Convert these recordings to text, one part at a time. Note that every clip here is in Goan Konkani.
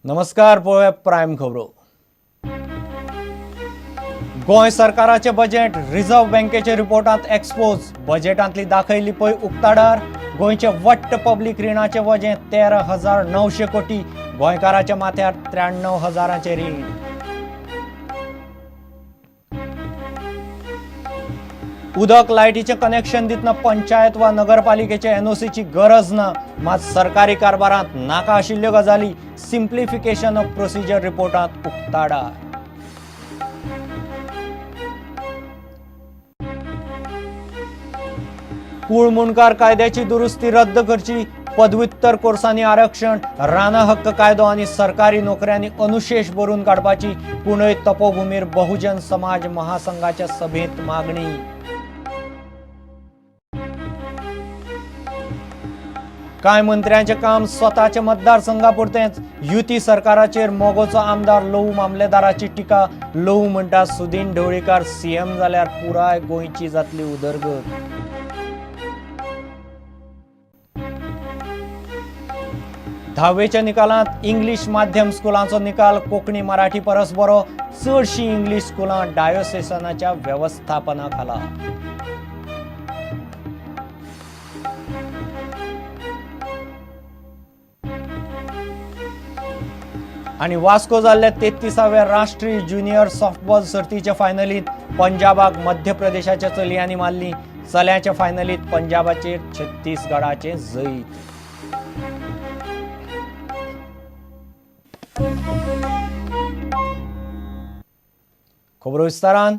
नमस्कार, पळोवया प्रायम खबरो. गोंय सरकाराचे बजेट रिझर्व्ह बँकेच्या रिपोर्टांत एक्सपोज. बजेटांतली दाखयली पळय उक्ताडार. गोंयचे वट्ट पब्लीक रिणाचें वजें 13,900 कोटी. गोंयकाराच्या माथ्यार 93,000 रीण. उदक लायटीचें कनेक्शन दितना पंचायत वा नगरपालिकेचे एनओसीची गरज ना, मात सरकारी कारभारांत नाका आशिल्ल्यो गजाली सिम्प्लिफिकेशन ऑफ प्रोसिजर रिपोर्टांत उक्ताडार. कूळ मुंडकार कायद्याची दुरुस्ती रद्द करची, पदव्युत्तर कोर्सांनी आरक्षण, राना हक्क कायदो आनी सरकारी नोकऱ्यांनी अनुशेष भरून काडपाची कुंडय तपोभूमीर बहुजन समाज महासंघाच्या सभेंत मागणी. कांय मंत्र्यांचें काम स्वताच्या मतदारसंघापुरतेंच. युती सरकाराचेर मोगोचो आमदार लहू मामलेदाराची टिका. लहू म्हणटा सुदीन ढवळीकार सीएम जाल्यार पुराय गोंयची जातली उदरगत. धावेच्या निकालांत इंग्लीश माध्यम स्कुलांचो निकाल कोंकणी मराठी परस बरो. चडशीं इंग्लीश स्कुलां डायोसेसनाच्या वेवस्थापना खाला. आनी वास्को जाल्ल्या 33व्या राष्ट्रीय ज्युनियर सॉफ्टबॉल सर्तीच्या फायनलींत पंजाबाक मध्य प्रदेशाच्या चलयांनी मारली. चल्यांच्या फायनलींत पंजाबाचेर छत्तीसगडाचें जैत. खबरो विस्तारान.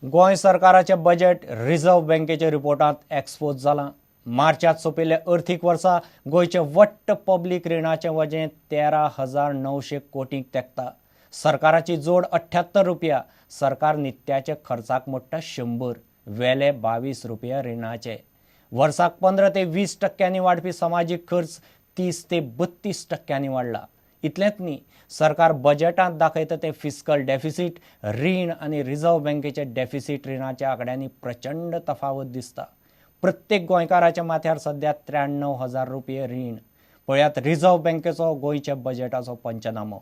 गोंय सरकाराचें बजेट रिझर्व्ह बँकेच्या रिपोर्टांत एक्सपोज जालां. मार्चांत सोंपिल्ल्या अर्थीक वर्सा गोंयचें वट्ट पब्लीक रिणाचें वजें 13,900 कोटींक तेंकता. सरकाराची जोड 78 रुपया, सरकार नित्याच्या खर्चाक मोडटा 100, वेले 22 रुपया रिणाचे. वर्साक 15 ते 20 टक्क्यांनी वाडपी समाजीक खर्च 30 ते 32 टक्क्यांनी वाडला. इतलेंच न्ही, सरकार बजेटांत दाखयता तें फिस्कल डेफिसीट रीण आनी रिझर्व्ह बँकेच्या डेफिसीट रिणाच्या आंकड्यांनी प्रचंड तफावत दिसता. प्रत्येक गोंयकाराच्या माथ्यार सध्या 93,000 रुपये रीण. पळयात रिझर्व्ह बँकेचो गोंयच्या बजेटाचो पंचनामो.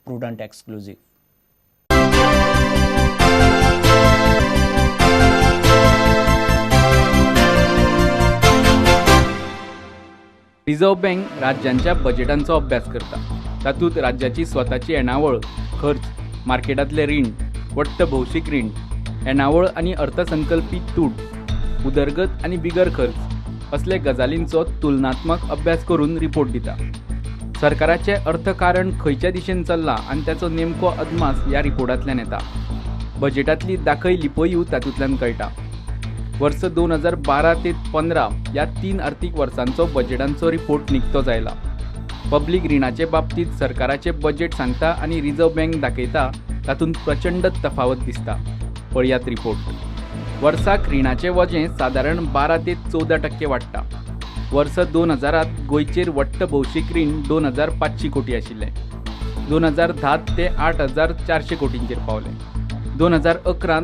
Prudent exclusive. Reserve bank राज्यांच्या बजेटांचो अभ्यास करता. तातूंत राज्याची स्वताची येणावळ, खर्च, मार्केटांतलें रीण, वट्ट भौशीक रीण, येणावळ आनी अर्थसंकल्पी तूट, उदरगत आनी बिगर खर्च असले गजालींचो तुलनात्मक अभ्यास करून रिपोर्ट दिता. सरकाराचें अर्थकारण खंयच्या दिशेन चल्लां आनी ताचो नेमको अदमास ह्या रिपोर्टांतल्यान येता. बजेटांतली दाखय लिपयूय तातूंतल्यान कळटा. वर्स 2012 ते 15 ह्या 3 अर्थीक वर्सांचो बजेटांचो रिपोर्ट निकतोच आयला. पब्लीक रिणाचे बाबतींत सरकाराचें बजेट सांगता आनी रिझर्व्ह बँक दाखयता तातूंत प्रचंड तफावत दिसता. पळयात रिपोर्ट. वर्साक रिणाचें वजें सादारण 12 ते 14 टक्के वाडटा. वर्स 2000 गोंयचेर वट्ट भौशीक रीण 2,500 कोटी आशिल्लें. 2010 ते 8,400 कोटींचेर पावलें. 2011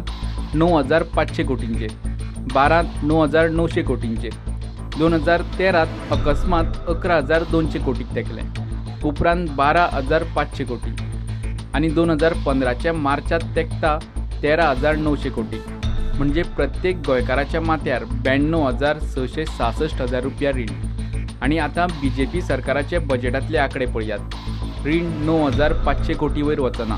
9,500 कोटींचेर, 12 9,900 कोटींचेर, 2013 अकस्मात 11,200 कोटीक तेंकलें. उपरांत 12,500 कोटी आनी 2015 मार्चांत तेंकता 13,900 कोटी. म्हणजे प्रत्येक गोंयकाराच्या माथ्यार 92,666 हजार रुपया रीण. आनी आतां बीजेपी सरकाराचे बजेटांतले आंकडे पळयात. रीण 9,500 कोटी वयर वचना.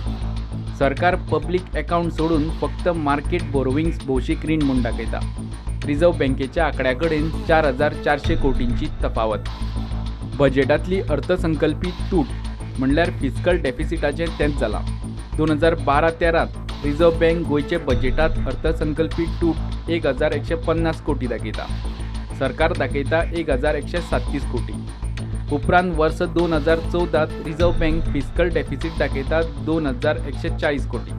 सरकार पब्लीक एकावंट सोडून फक्त मार्केट बोरोविंग्स भौशीक रीण म्हूण दाखयता. रिझर्व्ह बँकेच्या आंकड्या कडेन 4,400 कोटींची तफावत. बजेटांतली अर्थसंकल्पी तूट म्हणल्यार फिस्कल डेफिसिटाचें तेंच जालां. 2012-13 रिझर्व्ह बँक गोंयचे बजेटांत अर्थसंकल्पी तूट 1,150 कोटी दाखयता. सरकार दाखयता 1,137 कोटी. उपरांत वर्स 2014 रिझर्व्ह बँक फिस्कल डेफिसीट दाखयता 2,140 कोटी.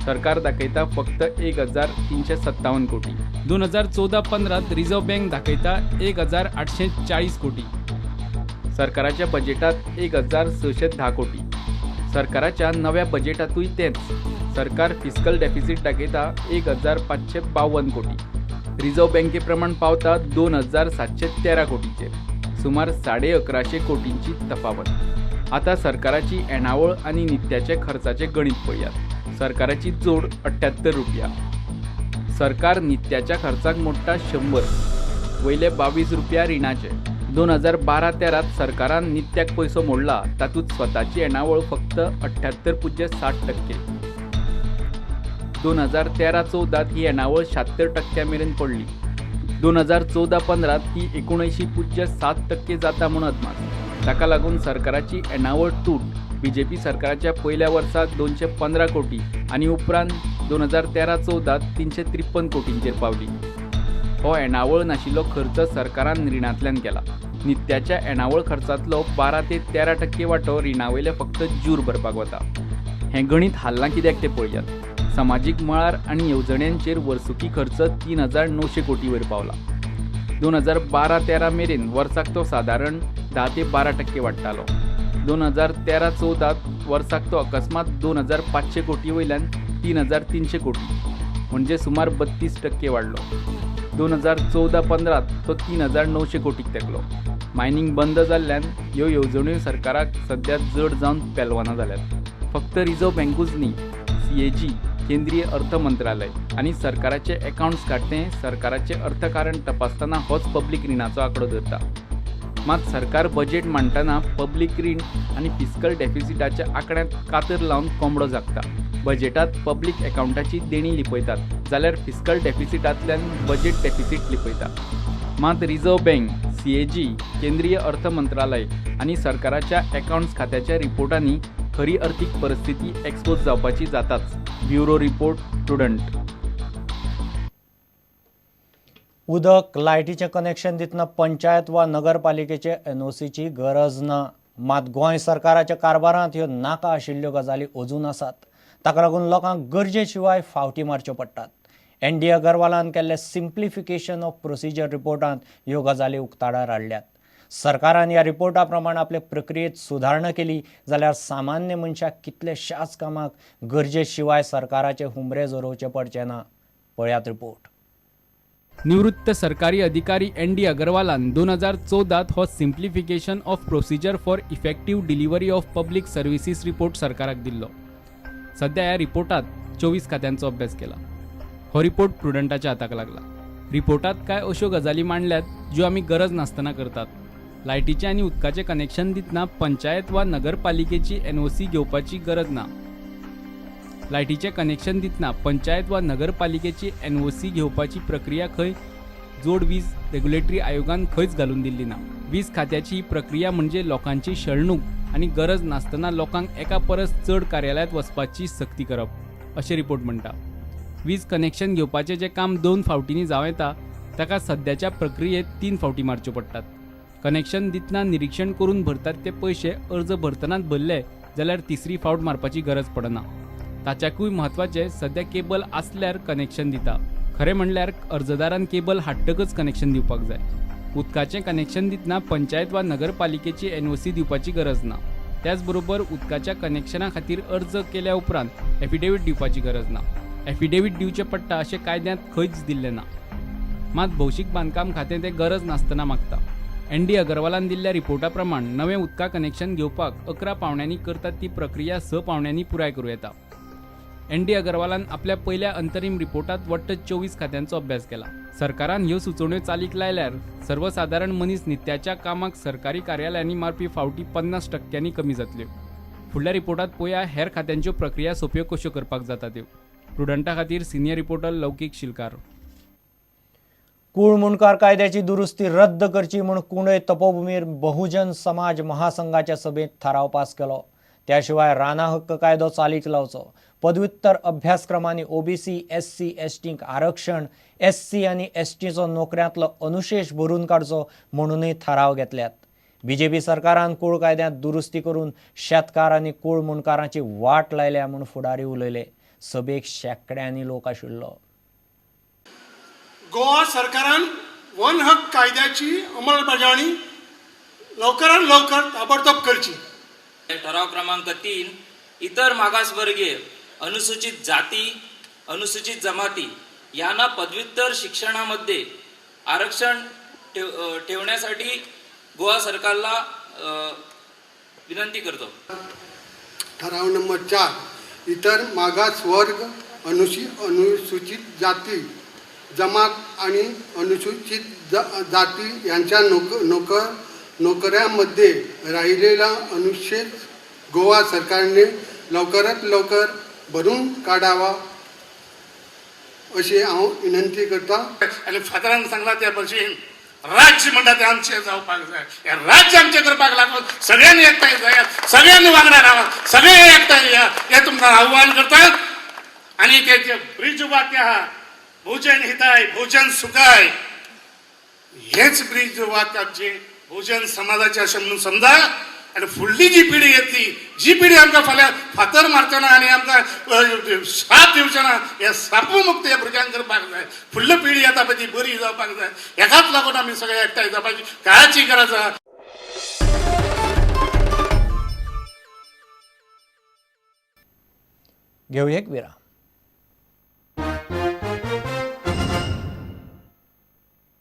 सरकार दाखयता फक्त 1,357 कोटी. 2014-15 रिझर्व्ह बँक दाखयता 1,840 कोटी. सरकाराच्या बजेटांत 1,610 कोटी. सरकाराच्या नव्या बजेटांतूय तेंच. सरकार फिस्कल डेफिसीट दाखयता 1,552 कोटी. रिझर्व्ह बँके प्रमाण पावता 2,713 कोटीचेर. सुमार 11,500 कोटींची तफावत. आतां सरकाराची येणावळ आनी नित्याचे खर्चाचें गणीत पळयात. सरकाराची जोड 78 रुपया. सरकार नित्याच्या खर्चाक मोडटा 100, वयले 22 रुपया रिणाचे. 2012-13 सरकारान नित्याक पयसो मोडला तातूंत स्वताची येणावळ फक्त 78.60%. 2013-14 ही येणावळ 76% मेरेन पडली. 2014-15 ती 79.7% जाता म्हूण अदमास. ताका लागून सरकाराची येणावळ तूट बीजेपी सरकाराच्या पयल्या वर्सा 215 कोटी आनी उपरांत 2013-14 353 कोटींचेर पावली. हो येणावळ नाशिल्लो खर्च सरकारान रिणांतल्यान केला. नित्याच्या येणावळ खर्चांतलो 12 ते 13% वांटो रिणावयले फक्त ज्यूर भरपाक वता. हें गणीत हाल्लां कित्याक तें पळयात. समाजीक मळार आनी येवजण्यांचेर वर्सुकी खर्च 3,900 कोटी वयर पावला. 2012-13 मेरेन वर्साक तो सादारण 10 ते 12% वाडटालो. 2013-14 वर्साक तो अकस्मात 2,500 कोटी वयल्यान 3,300 कोटी म्हणजे सुमार 32% वाडलो. 2014-15 तो 3,900 कोटीक तेंकलो. मायनींग बंद जाल्ल्यान ह्यो येवजण्यो सरकाराक सद्या जड जावन पेलवना जाल्यात. फक्त रिझर्व्ह बँकूच न्ही, CAG, केंद्रीय अर्थ मंत्रालय आनी सरकाराचे अकाउंट्स खातें सरकाराचें अर्थकारण तपासतना होच पब्लीक रिणाचो आंकडो धरता. मात सरकार बजेट मांडटना पब्लीक रीण आनी फिस्कल डेफिसिटाच्या आंकड्यांत कातर लावन कोंबडो जागता. बजेटांत पब्लीक अकाउंटाची देणी लिपयतात जाल्यार फिस्कल डेफिसिटांतल्यान बजेट डेफिसीट लिपयता. मात रिझर्व्ह बँक, CAG, केंद्रीय अर्थ मंत्रालय आनी सरकाराच्या अकाउंट्स खात्याच्या रिपोर्टांनी खरी अर्थीक परिस्थिती एक्सपोज जावपाची जाताच. Bureau report, Prudent. उदक लायटीचें कनेक्शन दितना पंचायत वा नगरपालिकेचे NOCची गरज ना. मात गोंय सरकाराच्या कारभारांत ह्यो नाका आशिल्ल्यो गजाली अजून आसात. ताका लागून लोकांक गरजे शिवाय फावटी मारच्यो पडटात. ND अगरवालान केल्ले सिम्प्लिफिकेशन ऑफ प्रोसिजर रिपोर्टांत ह्यो गजाली उक्ताडार हाडल्यात. सरकारान ह्या रिपोर्टा प्रमाण आपले प्रक्रियेत सुदारणा केली जाल्यार सामान्य मनशाक कितलेशाच कामाक गरजे शिवाय सरकाराचे हुमरे झरोवचे पडचे ना. पळयात रिपोर्ट. निवृत्त सरकारी अधिकारी ND अगरवालान 2014 हो simplification of procedure for effective delivery of public services report सरकाराक दिल्लो. सध्या ह्या रिपोर्टात 24 खात्यांचो अभ्यास केला. हो रिपोर्ट प्रुडंटाच्या हाताक लागला. रिपोर्टात कांय अश्यो गजाली मांडल्यात ज्यो आमी गरज नासतना करतात. लायटीचें आनी उदकाचें कनेक्शन दितना पंचायत वा नगरपालिकेची NOC घेवपाची गरज ना. लायटीचें कनेक्शन दितना पंचायत वा नगरपालिकेची NOC घेवपाची प्रक्रिया खंय जोड वीज रेग्युलेटरी आयोगान खंयच घालून दिल्ली ना. वीज खात्याची ही प्रक्रिया म्हणजे लोकांची छळणूक आनी गरज नासतना लोकांक एका परस चड कार्यालयांत वचपाची सक्ती करप अशें रिपोर्ट म्हणटा. वीज कनेक्शन घेवपाचें जें काम 2 फावटींनी जावं येता ताका सद्याच्या प्रक्रियेंत 3 फावटी मारच्यो पडटात. कनेक्शन दितना निरीक्षण करून भरतात ते पयशे अर्ज भरतनाच भरले जाल्यार तिसरी फावट मारपाची गरज पडना. ताच्याकूय म्हत्वाचें, सद्या केबल आसल्यार कनेक्शन दिता. खरें म्हणल्यार अर्जदारान केबल हाडटकच कनेक्शन दिवपाक जाय. उदकाचें कनेक्शन दितना पंचायत वा नगरपालिकेची NOC दिवपाची गरज ना. त्याचबरोबर उदकाच्या कनेक्शना खातीर अर्ज केल्या उपरांत एफिडेवीट दिवपाची गरज ना. एफिडेवीट दिवचें पडटा अशें कायद्यांत खंयच दिल्लें ना. मात भौशीक बांदकाम खातें तें गरज नासतना मागता. ND अगरवालान दिल्ल्या रिपोर्टा प्रमाण नवें उदका कनेक्शन घेवपाक 11 पावण्यांनी करतात ती प्रक्रिया 6 पावण्यांनी पुराय करूं येता. ND अगरवालान आपल्या पयल्या अंतरीम रिपोर्टात वट्ट 24 खात्यांचो अभ्यास केला. सरकारान ह्यो सुचोवण्यो चालीक लायल्यार सर्वसादारण मनीस नित्याच्या कामाक सरकारी कार्यालयांनी मारपी फावटी 50% कमी जातल्यो. फुडल्या रिपोर्टात पळोवया हेर खात्यांच्यो प्रक्रिया सोंप्यो कश्यो करपाक जाता त्यो. प्रुडंटा खातीर सिनियर रिपोर्टर लौकीक शिलकार. कूळ मुंडकार कायद्याची दुरुस्ती रद्द करची म्हूण कुंडय तपोभूमीर बहुजन समाज महासंघाच्या सभेंत थाराव पास केलो. त्या शिवाय राना हक्क कायदो चालीक लावचो, पदव्युत्तर अभ्यासक्रमांनी OBC, SC, STंक आरक्षण, SC आनी STचो नोकऱ्यांतलो अनुशेष भरून काडचो म्हणूनय थाराव घेतल्यात. बीजेपी सरकारान कूळ कायद्यांत दुरुस्ती करून शेतकार आनी कूळ मुंडकारांची वाट लायल्या म्हूण फुडारी उलयले. सभेक शेंकड्यांनी लोक आशिल्लो. गोवा सरकारान वन हक्क कायद्याची अंमलबजावणी लवकरात लवकर ताबडतोब करची. ठराव क्रमांक 3, इतर मागासवर्गीय, अनुसूचित जाती, अनुसूचित जमाती यांना पदव्युत्तर शिक्षणामध्ये आरक्षण ठेवण्यासाठी गोवा सरकारला विनंती करतो. ठराव नंबर 4, इतर मागास वर्ग, अनुसूचित जाती जमात आणि अनुसूचित जाती यांच्या नोकऱ्यांमध्ये राहिलेला अनुच्छेद गोवा सरकारने लवकरात लवकर भरून काढावा अशी हांव विनंती करता. आनी फादरान सांगला त्या भशेन राज्य म्हणटा तें आमचें जावपाक जाय. हें राज्य आमचें करपाक लागून सगळ्यांनी एकठांय जायात, सगळ्यांनी वांगडा रावात, सगळे एकठांय या हें तुमकां आव्हान करतात. आनी ते जे ब्रिज वाक्य आहा, भोजन हिताय भोजन सुखाय, हेच ब्रिज वाक्य आमचें भोजन समाजाचें अशें म्हणून समजा. आनी फुडली जी पिढी येतली, जी पिढी आमकां फाल्यां फातर मारचना आनी आमकां साप दिवचे ना, हे सापू मुक्त ह्या भुरग्यांक करपाक जाय. फुडली पिढी येता पळय ती बरी जावपाक जाय. हेकाच लागून आमी सगळे एकठांय जावपाची काळाची गरज आहा. घेवया एक विराम.